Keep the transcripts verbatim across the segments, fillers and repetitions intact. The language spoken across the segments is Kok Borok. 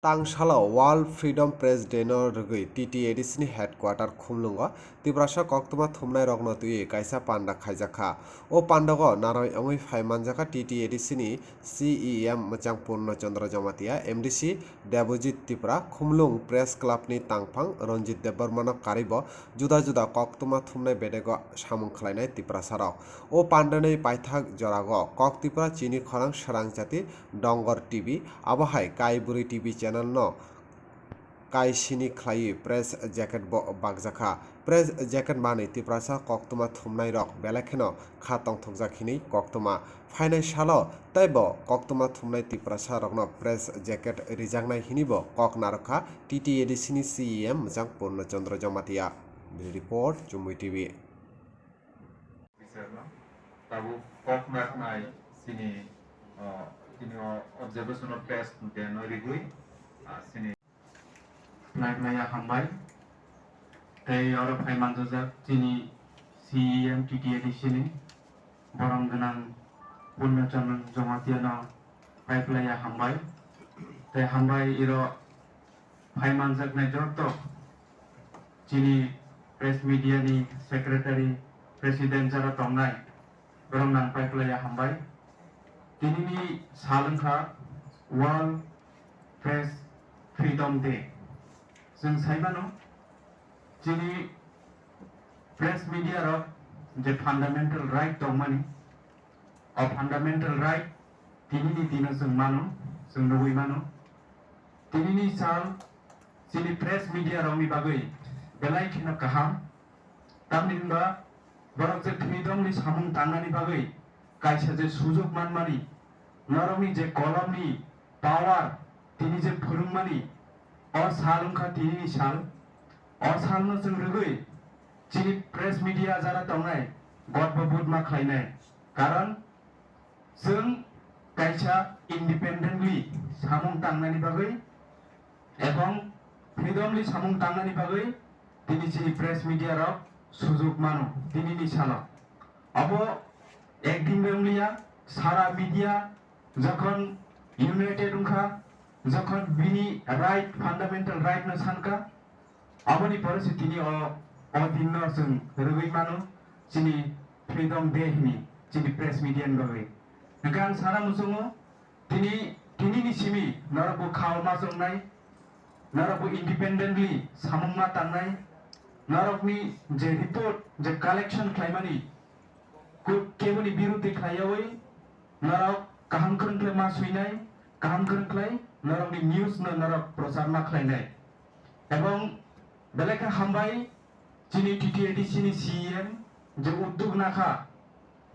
Tangsalo World Freedom Press Day no rwgwi T T A D C ni headquarter Khumlungo Tiprasa koktwma thumnai rokno twiwi kaisa panda khaijakha. O pandago naroi wngwi phai manjakha T T A D C ni C E M mwchang Purno Chandra Jamatia, M D C Debojit Tipra, Khumlung Press Club ni tangphang Ranjit Debbarma no karibo juda juda koktwma thumnai bedego samung khlainai Tiprasa rok. O pandanwi paithak jorago Kok Tipra chini khorang swrang chati Dongor T V, abo hai Kai Bwrwi T V channel no kai sini khlaiwi press jacket bo bakjakha. Press jacket manwi Tiprasa koktwma thumnai rok belai kheno kha tongthokjak hinwi koktwma. Phainai salo teibo koktwma thumnai Tiprasa rokno press jacket rijaknai hinwi bo kok narwkha T T A D C ni C E M mwchang Purno Chandra Jamatia. Bureau Report, Chumui T V. Bisarno tabuk kok narwknai chini, ah, chini o observation of test den no rigwi, ah, chini. Naiklaiya hambai. Tei oro phai manjajak chini C E M T T A D C ni borom gwnang Purno Chandra Jamatia no paiklaiya hambai. Tei hambai iro phai manjaknai joto chini press media ni secretary, president jara tongnai, borok nang paiklaiya hambai. Tinini sal wngkha World Press Freedom Day. Chwng sai mano, chini press media rok je fundamental right tongmani, o fundamental right tinini dino chwng mano, chwng nugwi mano. Tinini sal chini press media rokni bagwi belai kheno kaham. Tamni hwnba borok je freedom ni samung tangnani bagwi kaisa je sujok manmani, norokni je kolomni power, tini je phwrwngmani, o sal wngkha tinini sal. O salno chwng rwgwi chini press media jara tongnai, gotbo budma khlainai. Karon chwng kaisa independently samung tangnani bagwi ebong freedomly samung tangnani bagwi tini chini press media rok sujuk mano tinini salo. Abo ekdin bai wngliya, sara media jokhon united wngkha, jokhon bini right, fundamental right no sankha, aboni pore se tini o, o din no chwng rwgwi mano chini Freedom Day hwnwi chini press media ni bagwi. Hwnkhe ang sana muchungo, tini, tini ni simi norok bo kha o ma chongnai, norok bo independently samung ma tangnai, norokni je report je collection khlaimani, ku-, keboni biruddhe khlaiyawi norok kaham khwrwng khlai ma swinai, kaham khwrwng khlai norokni news no norok prochar ma khlainai. Ebong belai khe hambai chini T T A D C ni C E M je uddog nakha,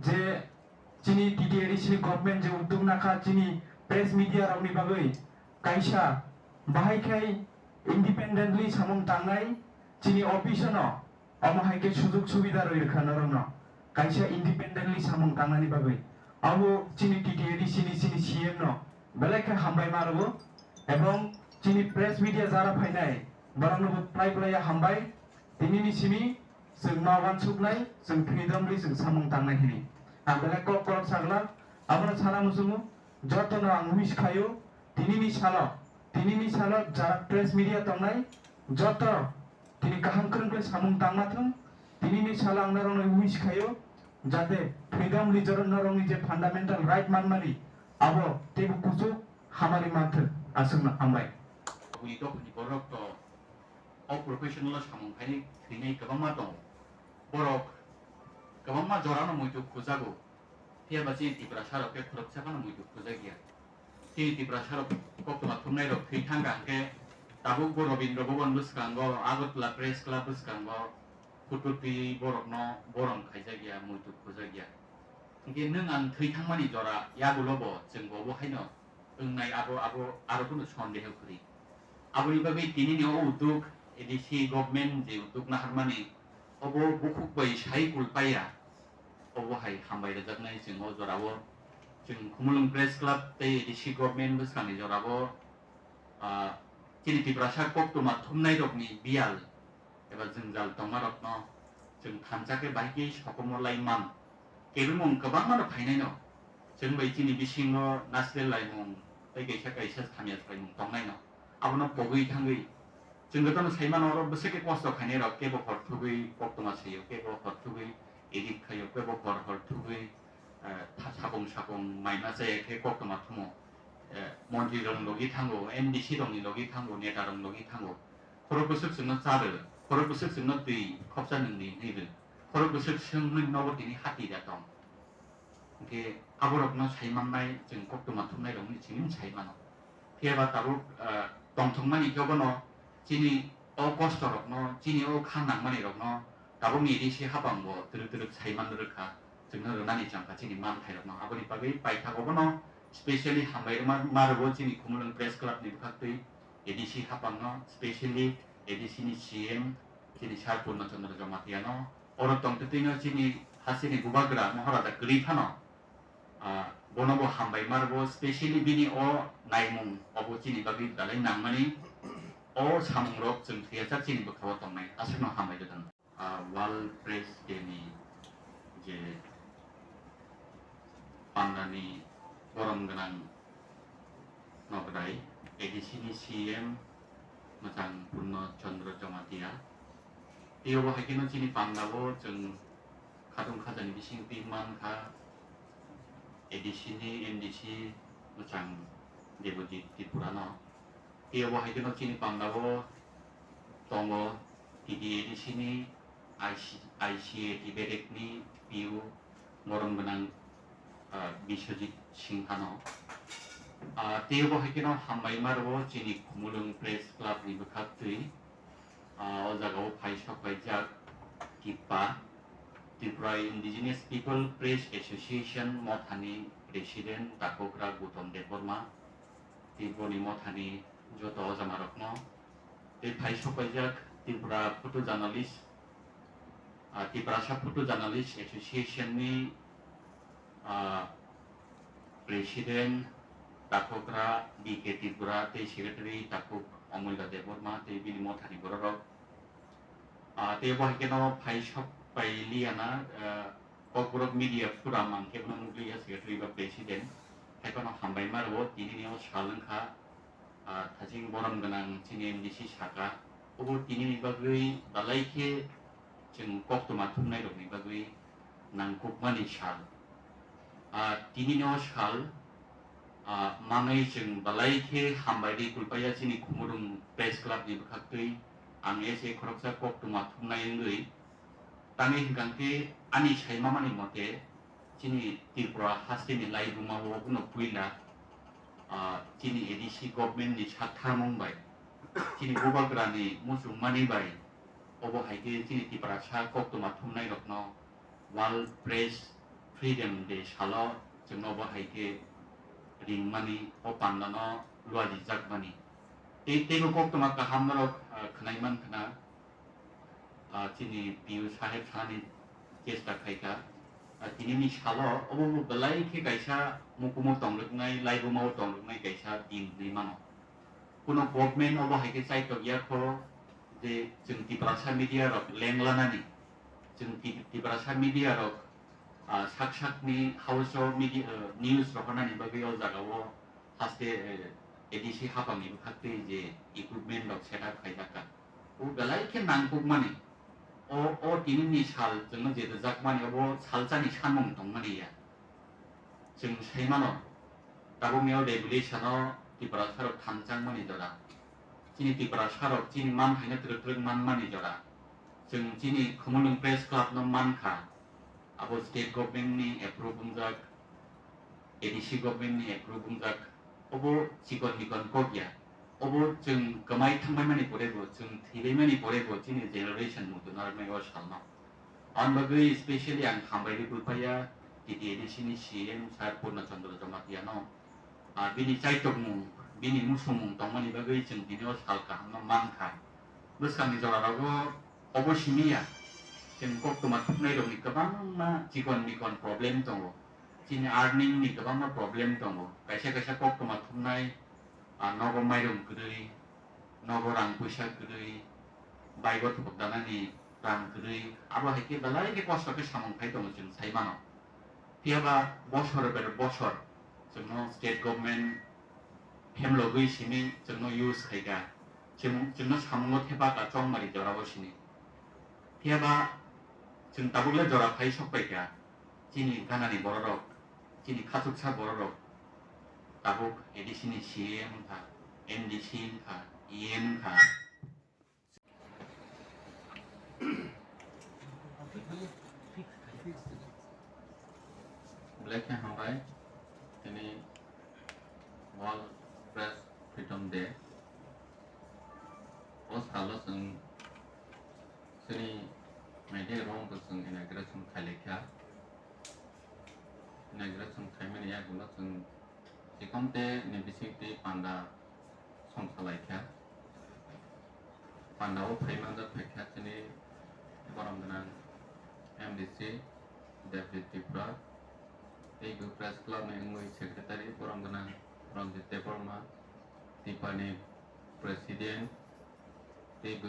je chini T T A D C ni government je uddog nakha chini press media rokni bagwi kaisa bahai khai independently samung tangnai chini office no Omo hai khe sujug subida rwi rwkha norokno kaisa independently samung tangnani bagwi. Abo chini T T A D C ni chini C M no belai khe hambai ma rwo, ebong chini press media jara phainai borokno bo phlai phlai ya hambai. Tinini simi chwng ma uansuknai, chwng freedomly chwng samung tangnai hini. Ang belai kok kok sagla, abono sana muchungo, jotono ang wish khaio, tinini salo, tinini salo jara press media tongnai, joto tini kaham kwrwng khe samung tangma thung. Tinini salo ang norokno wish khaio, jate freedom leader norokni je fundamental right manmani, abo teibo kuchuk hamari manthwk. Aswkno hambai. Aboni dophani borok to o professional o samung khainai thwinai kwbangma tongo. Borok kwbangma jorano muitu khujago. Phiya ba chini Tiprasa rok khe khoroksa phano muitu khujak ya. Chini Tiprasa rok koktwma thumnai rok thwi thang kha hwnkhe tabuk bo Rabindra Bhavan bwskango, Agartala Press Club bwskango photo twiwi borokno borom khaijak ya, muitu khujak ya. Hwnkhe nwng ang thwi thangmani jora yagulo bo chwng bo bo haino wngnai abo, abo aro kunu sondeho kwrwi. Aboni bagwi tinini o udduk A D C government je udduk naharmani obo bukhuk bai sai kulpaiya. Obo hai hambai rwjaknai chwng o jorao. Chwng Khumulwng Press Club tei A D C government bwskangni jorao, ah, chini Tiprasa koktwma thumnairokni biyal eba jwngjal tongmarokno chwng thansa khe bahai khe sokomorlai man. Kebengmung kwbangmano phainaino. Chwng bai chini bisingo nasilelaimung tei kaisa kaisa hamya swlaimung tongnaino. Abono pogwi thangwi chwng jotono sai mano, oro bwswk khe kosto khainai rok, kebo hor thugwi koktwma saio, kebo hor thugwi edit khaio, kebo hor hor thugwi, eh, tha-, sapung sapung mai ma chaya khe koktwma thumo. Eh, montri rok logi thango, M D C rok ni logi thango, neta rok logi thango. Khorok bwswk chwngno cha rw, khorok bwswk chwngno twi khopsa nwngni hinwi rw, khorok bwswk chwng nwng nogo tini hati da tong. Hwnkhe aborokno sai mannai, chwng koktwma thumnairokni simi sai mano. Phiya ba tabuk, ah, tongthokmani khe bono chini o kostorokno, chini o kha nangmanirokno tabukni A D C hapang bo twrwk twrwk sai man rwkha, chwngno rwnani changkha chini manthairokno. Aboni bagwi paithago bono specially hambai rwma, ma rwgo chini Khumulwng Press Club ni bwkhaktwi A D C hapangno, specially A D C ni C M chini Sir Purno Chandra Jamatia no, oro tongtwtwino chini hasteni bubagra Maharaja kwrwi phano, ah, bono bo hambai ma rwgo, specially bini o naimung obo chini bagwi belai nangmani, o samungrok chwng thwiya chak chini bwkhao tongnai, aswkno hambai rwdwng. Ah, World Press Day ni je pandani borom gwnang nokdai, A D C ni C M mwchang Purno Chandra Jamatia. Tei obo hai kheno chini pandao chwng khatung khajani bising twi mankha A D C ni M D C mwchang Debojit Tripura no. Tei obo hai kheno chini pandao tongo T T A D C ni I C, I C A T bedek ni P U borom gwnang, ah, Biswajit Singha no. Ah, tei obo hai kheno hambai ma rwo chini Khumulwng Press Club ni bwkhaktwi. Ah, o jagao phai sok paijak TIPPA, Tripura Indigenous People Press Association mothani President Takhukra Gautam Debbarma, tei boni mothani joto ojamarokno, tei phai sok paijak Tripura Photo Journalist, ah, Tiprasa Photo Journalist Association ni, ah, President Takhukra B K Tripura tei Secretary Takhuk Omulya Debbarma tei bini mothani bororok. Ah, tei bo hai kheno phai sok pai liya na, ah, Kokborok Media Forum ang khe bono nukliya Secretary ba President. Hai phano hambai ma rwo, tini ni o sal wngkha, ah, thaching borom gwnang chini M D C saka. Obo tini ni bagwi belai khe chwng koktwma thumnairokni bagwi nangkukmani sal. Ah, tinini o sal, ah, manwi chwng belai khe hambai rwi kulpaiya chini Khumulwng Press Club ni bwkhaktwi ang S A khoroksa koktwma thumnai wngwi. Tamni hwnkha khe ani sai mamani mote, chini Tripura hasteni laibuma o bono puila, ah, chini A D C government ni saktharmung bai, chini bubagrani muchungmani bai, obo hai khe chini Tiprasa koktwma thumnairokno World Press Freedom Day salo chwngno obo hai khe ringmani, o pandano luajijakmani. Tei, teibo koktwma kaham norok, ah, khwnai mankha na. Ah, chini P U saheb sanani chesta khaikha. Ah, tinini salo obo bo belai khe kaisa mukumu tongrwknai, laibuma o tongrwknai kaisa din hinwi mano. Kuno government obo hai khe chaitok ya kho je chwng Tiprasa media rok lenglanani, chwng Ti-, Tiprasa media rok, ah, sak sakni house o media, ah, news rohornani bagwi o jagao haste, eh, A D C hapangni bwkhaktwi je equipment rok set up khaijak kha. O belai khe nangkukmani. O, o tinini sal chwngno je rwjakmani, obo salsani samung tongmani ya. Chwng sai mano, tabukni o revolution-o Tiprasa rok thanchangmani jora, chini Tiprasa rok chini manthaino twrwk twrwk manmani jora, chwng chini Khumulwng Press Club-no mankha, abo state government-ni approve wngjak, A D C government-ni approve wngjak, obo chikon mikon kok ya. Obo chwng kwmai thangbaimani pore bo, chwng thwibaimani pore bo chini generation muitu narwknai o salno. Aboni bagwi specially ang hambai rwi kulpaiya T T A D C ni C M Sir Purna Chandra Jamatia no. Ah, bini chaitokmung, bini musongmung tongmani bagwi chwng tini o sal kahamno mankha. Bwskangni jora rogo obo simi ya, chwng koktwma thumnai rokni kwbangma chikon mikon problem tongo. Chini earning ni kwbangma problem tongo. Kaisa kaisa koktwma thumnai, ah, nogo mairum kwrwi, nogo rang puisa kwrwi, bike o thok danani rang kwrwi, abo hai khe belai khe kosto khe samung khai tongo chwng sai mano. Phiya ba bosor ber bosor chwngno state government Hemlogwi simi chwngno use khaikha, chwng, chwngno samungo thepakha chongmari jorao sini. Phiyaba chwng tabukle jora phai sokpaikha, chini ganani bororok, chini khachuksa bororok tabuk A D C ni C E M wngkha, M D C wngkha, E M wngkha. Belai khe hambai, tini World Press Freedom Day. O salo chwng chini media room bo chwng inauguration khailai kha. Inauguration khaimani yagulo chwng chikonte ni bisingtwi panda songsalai kha. Panda o phai manjak phai kha chini borom gwnang M D C Debjit Tripura, tei bo press club ni wngwi secretary borom gwnang Ranjit Debbarma, Tipani president, tei bo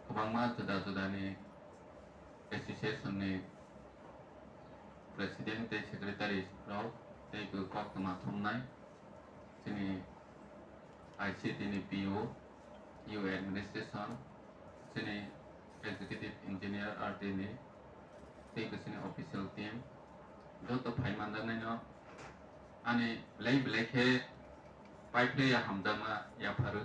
kwbangma juda juda ni association ni president tei secretary rok, tei bo koktwma thumnai chini I C T ni P O, U administration, chini executive engineer R T ni, tei bo chini official team, joto phai manjaknai no ani belai belai khe paiphlaiya hamjakma yapharu.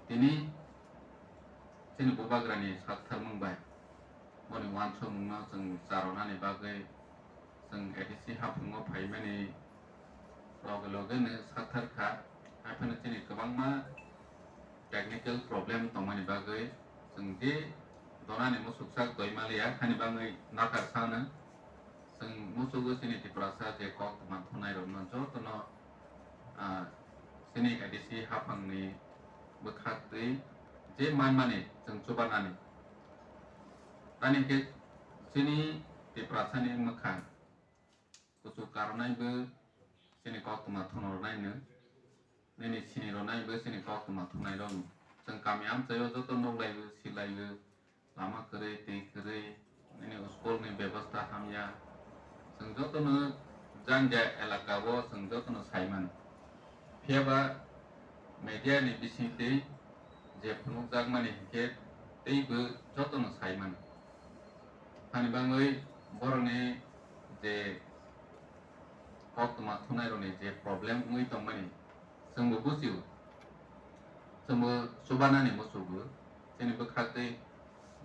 Tini chini bubagrani saktharmung bai boni uansukmungno chwng charonani bagwi chwng A D C haphango phaimani loge loge no sakthar kha. Haiphano chini kwbangma technical problem tongmani bagwi chwng je donani musuksak doi maliya hani bagwi nakar sano. Chwng musugo chini Tiprasa je koktwma thunai rokno jotono, ah, chini A D C haphangni bwkhaktwi je manmani chwng chubanani. Tani hwnkhe chini Tiprasani mwkhang kuchuk karwnai bo chini koktwma thunrwnai no. Nini sini rwnai bo chini koktwma thunai rokno. Chwng kami amchaio joto nuklaibo, silaibo, lama kwrwi, twi kwrwi, nini school ni bebosta hamya. Chwng jotono janja elaka o chwng jotono sai mano. Phiyaba media ni bisingtwi je phunukjakmani hinkhe teibo jotono sai mano. Hani bagwi borokni je koktwma thunairokni je problem wngwi tongmani, chwngbo bujio. Chwngbo chubanani muchugo. Chini bwkhaktwi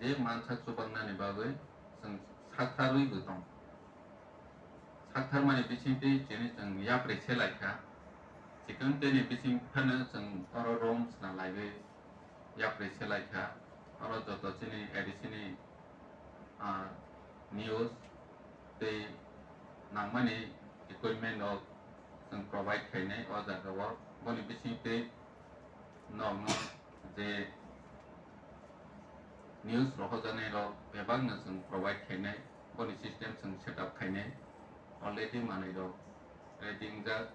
je mansak chubanani bagwi chwng saktharwibo tong. Saktharmani bisingtwi chini chwng yapri se laikha. Chikon tei ni bising phano chwng oro room sna laiwi yapri se laikha. Oro joto chini A D C ni, ah, news tei nangmani equipment rok chwng provide khainai o jaga o. Boni bisingtwi nokno je news rohorjaknai rok bebakno chwng provide khainai, boni system chwng set up khainai, already manwi rok ready wngjak.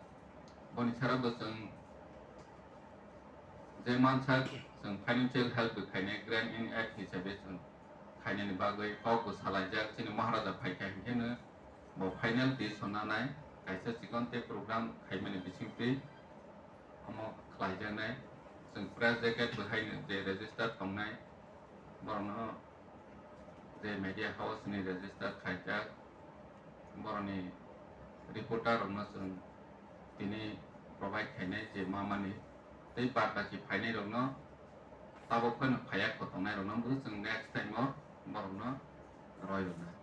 Boni sara bo chwng je mansak chwng financial help bo khainai, grant in aid hisabe chwng khainani bagwi kok bo salaijak. Chini Maharaja phaikha hinkhe no bo final decision nanai, kaisa chikon tei program khaimani bisingtwi omo khlaijaknai. Chwng press jacket bo haino je register tongnai, borokno je media house ni register khaijak, borokni reporter rokno chwng tini provide khainai je mamani, tei bad baki phainai rokno tabuk phano phaiya kho tongnai rokno bo chwng next time o borokno roi rwnai.